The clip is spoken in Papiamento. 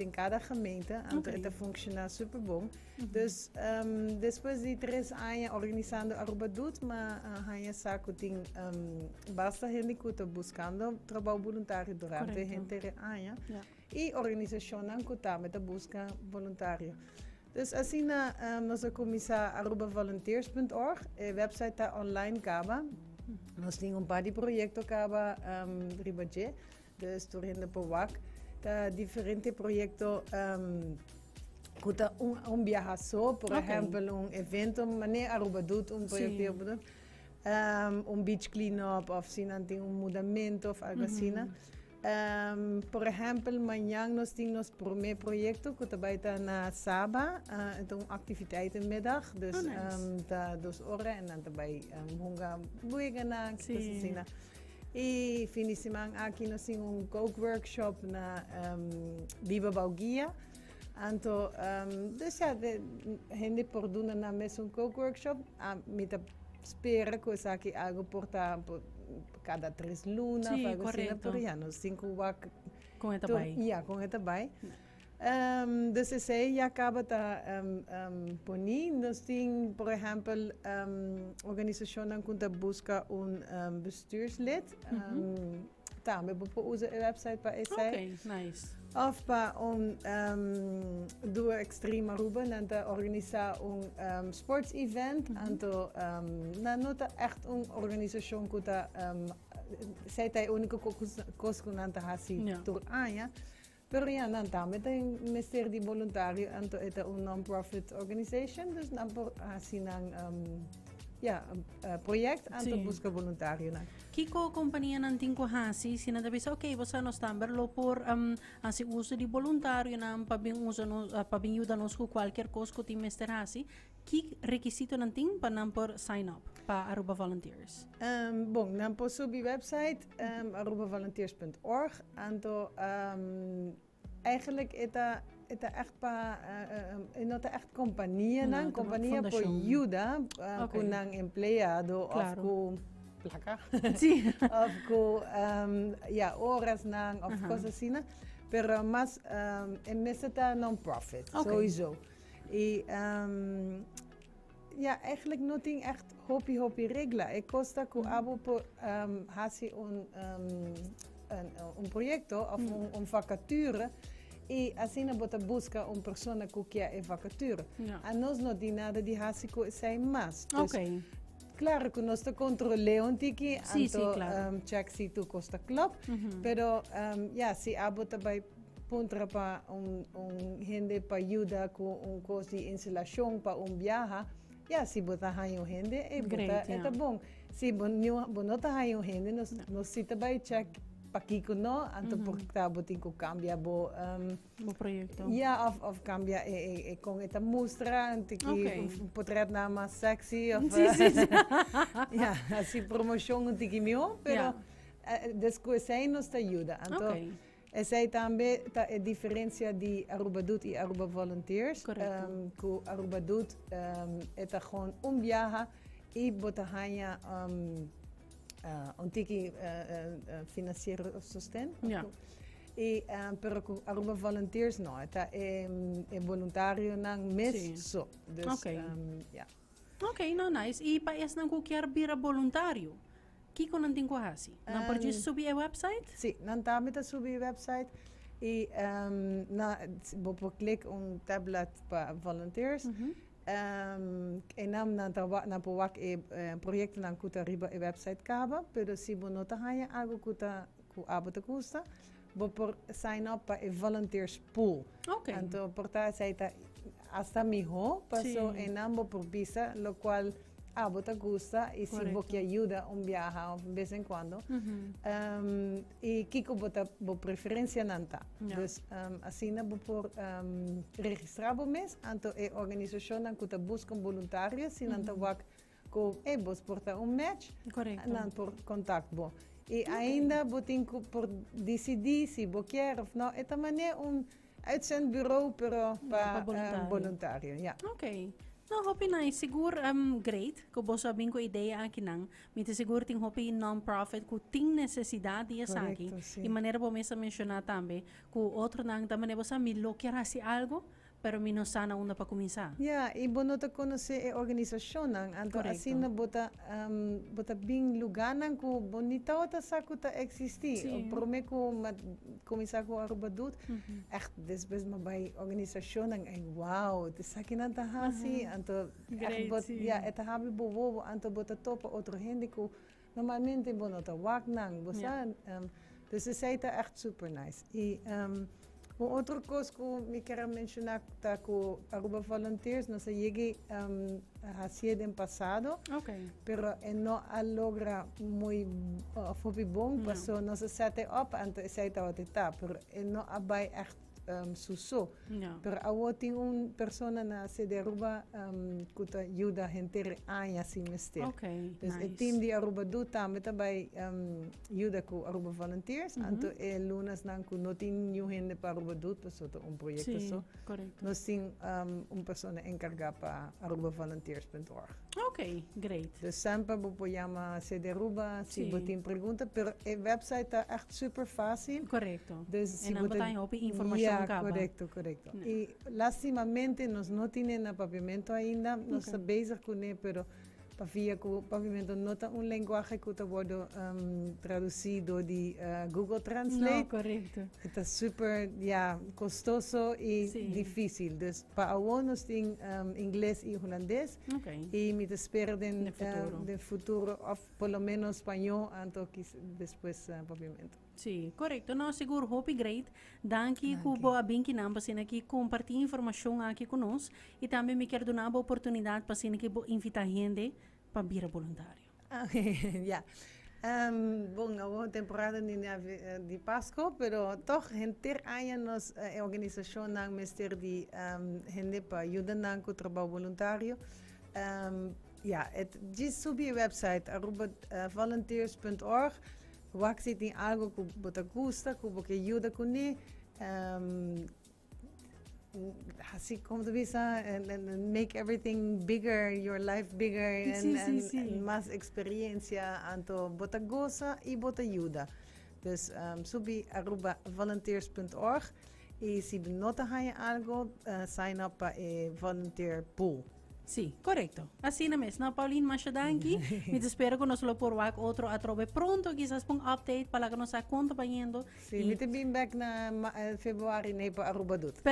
Den kada gemeente, anto e ta funciona super bon. Dus despues di 3 aña organisando Aruba Doet, m'a haña sa cu tin basta hende cu ta buscando trabou boluntario durante henter e aña. Y organisacionnan cu tambe ta busca boluntario. Dus asina nos a cuminsa arubavolunteers.org. E website ta online caba. Nos tin un par di proyecto caba riba dje. Dus tur hende por wak. Ta diferente proyecto cu ta un biaha so. Por ehempel un evento manera Aruba Doet un proyecto di Aruba Doet. Un beach clean up of si nan tin un mudamento of algo asina. Por ehempel mañan nos tin nos prome proyecto cu ta bay ta na Saba. E ta un activiteitenmiddag. Dus ta 2 ora en nan ta bay hunga weganan, cosas asina. Y fin di siman aki nos tin un kookworkshop na Biba Bou Guia. Anto, dus ja, de hende por duna nan mes un kookworkshop. Mi ta spera cu esaki algo por ta cada 3 luna of algo asina, pero ya nos tin cu wak. Con e ta bay. Ya, con e ta bay. Dus esey ya caba ta poni. Nos tin, por ehempel, organisacionnan cu ta busca un bestuurslid. Tambe bo por usa e website pa esey. Okay, nice. Of pa un Duo Extreme Aruba, nan ta organisa un sports event. Anto nan no ta echt un organisacion cu ta, esey ta e unico cos cu nan ta haci tur aña. Pero ya, nan tambe ta mester di boluntario, anto e ta un non-profit organization, dus nan por hasi nan, ya, project, anto buska boluntarionan. Kiko kompanianan tin ku hasi si nan ta bisa, ok, bo sa nos tambe lo por hasi uso di boluntarionan pa bin usa nos, pa bin yuda nos ku kualkier kos ku tin mester hasi? Ki rekisitonan tin pa nan por sign up pa Aruba Volunteers? Bon, nan por subi website arubavolunteers.org. Anto eigenlijk e ta e ta echt pa e no ta echt kompanianan, kompania por yuda ku nan empleado of ku plaka of ku ya orasnan of kos asina, pero mas e mester ta non-profit sowieso. Y ja, eigenlijk no tin echt hopi hopi regla. E cos ta cu abo por haci un proyecto of un vacature y asina bo ta busca un persona cu kier e vacature. Anos no tin nada di haci cu esey mas. Dus, claro cu nos ta control'e un tiki, anto check si tur cos ta klop. Pero ja, si abo ta bay puntra pa un hende pa yuda ku un kos di insulashon pa un biaha, ya, si bo ta haña un hende, e bo ta, e ta bon. Si bo bo no ta haña un hende, nos nos si ta bai chèk pakiko no, anto por ta bo tin ku kambia bo Bo proyekto. Ya, òf òf kambia e e e kon e ta mustra, un tiki un potretnan mas sexy òf ya, hasi promoshon un tiki mihó, pero despues ei nos ta yuda. Anto Esei tambe ta e diferencia di Aruba Doet y Aruba Volunteers. Cu Aruba Doet e ta gewoon un biaha y bo ta haña un tiki financiero sosten. Y pero cu Aruba Volunteers no, e ta e boluntarionan mes so. Dus ya. Ok, no nice. Y pa esnan cu kier bira boluntario, Kiko nan tin ku hasi? Nan por djis subi e website? Sí, nan tambe ta subi e website i na bo por klik un tablet pa volunteers. E nan nan ta wak nan por wak e proyektonan ku ta riba e website kaba, pero si bo no ta haña algu ku ta ku abo ta gusta, bo por sign up pa e volunteers pool. Anto por ta esei ta asta mihó, paso einan bo por bisa lokual Abo ta gusta y si bo kier yuda un biaha of bes en cuando. Y kico bo ta bo preferencianan ta. Dus asina bo por registra bo mes anto e organisacionnan cu ta busca un boluntario si nan ta wak cu ey bos por ta un match nan por contact bo. Y ainda bo tin cu por dicidi si bo kier of no. E ta mane un uitzendbureau pero pa boluntario. Ok. No, hopi nice. Sigur great ku boso a bin ku idea akinan. Mi ta sigur tin hopi non-profit ku tin nesesidat di esaki. Korekto, si. I manera bo mes a menshoná tambe ku otronan ta manera bo sa mi lo kier hasi algu, pero mi no sa na unda pa kuminsá. Ya, i bo no ta konosé e organisashonnan, anto asina bo ta bo ta bin lugánan ku bo ni tabata sa ku ta eksistí. Promé ku mi a kuminsá ku Aruba Doet, ègt despues mi a bai organisashonnan, ei wow, esakinan ta hasi, anto ègt bo, ya, e ta habri bo wowo, anto bo ta topa otro hende ku normalmente bo no ta wak nan, bo sa. Dus esei ta ègt super nice. I un otro kos ku mi kier a menshoná ta ku Aruba Volunteers nos a yega hasié den pasado, pero e no a logra muy òf hopi bon, paso nos a set e op anto esei tabata e ta, pero e no a bai ègt su so. Pero awor tin un persona na CD Aruba ku ta yuda henter e aña sin mester. Dus e team di Aruba Do tambe ta bai yuda ku Aruba Volunteers. Anto e lunasnan ku no tin niun hende pa Aruba Do, pasobra ta un proyekto so, nos tin un persona enkargá pa arubavolunteers.org. Ok, great. Dus semper bo por yama CD Aruba si bo tin pregunta, pero e website ta echt super fácil. Korekto. Dus si En bo nan bo ta ta haña hopi informashon Ja, kaba. korekto, korekto. I lastimamente nos no tine na Papiamento ainda, nos ta bezig kuné, pero pafia ku Papiamento no ta un lenguahe ku ta wordo tradusí dor di Google Translate. No, korekto. E ta super, ja, kostoso i difísil. Dus pa awor nos tin ingles i hulandes. I mi ta spera den Den futuro. den futuro òf por lo menos spañó, anto kis despues Papiamento. Sí, korekto. No, sigur hopi great. Danki ku bo a bin kinan pa asina ki kompartí informashon aki ku nos. I tambe mi kier duna bo oportunidat pa asina ki bo invitá hende pa bira boluntario. Ja. Bon, awor temporada di di Pasco, pero tog henter aña nos e organisashonnan mester di hende pa yuda nan ku trabou boluntario. Ja, e djis subi e website arubavolunteers punt org. Wak si tin algo ku bo ta gusta, ku bo ke yuda kuné. Hasi como ta bisa make everything bigger, your life bigger en en mas experiencia anto bo ta goza y bo ta yuda. Dus subi arubavolunteers punt org y si bo no ta haña algo sign up pa e volunteer pool. Sí, korekto. Asina mes. No, Pauline, masha danki. Mi ta spera ku nos lo por wak otro atrobe pronto, kisas pa un update pa laga nos sa kon ta bayendo. Sí, mi ta bin bek na februari nei pa Aruba Doet.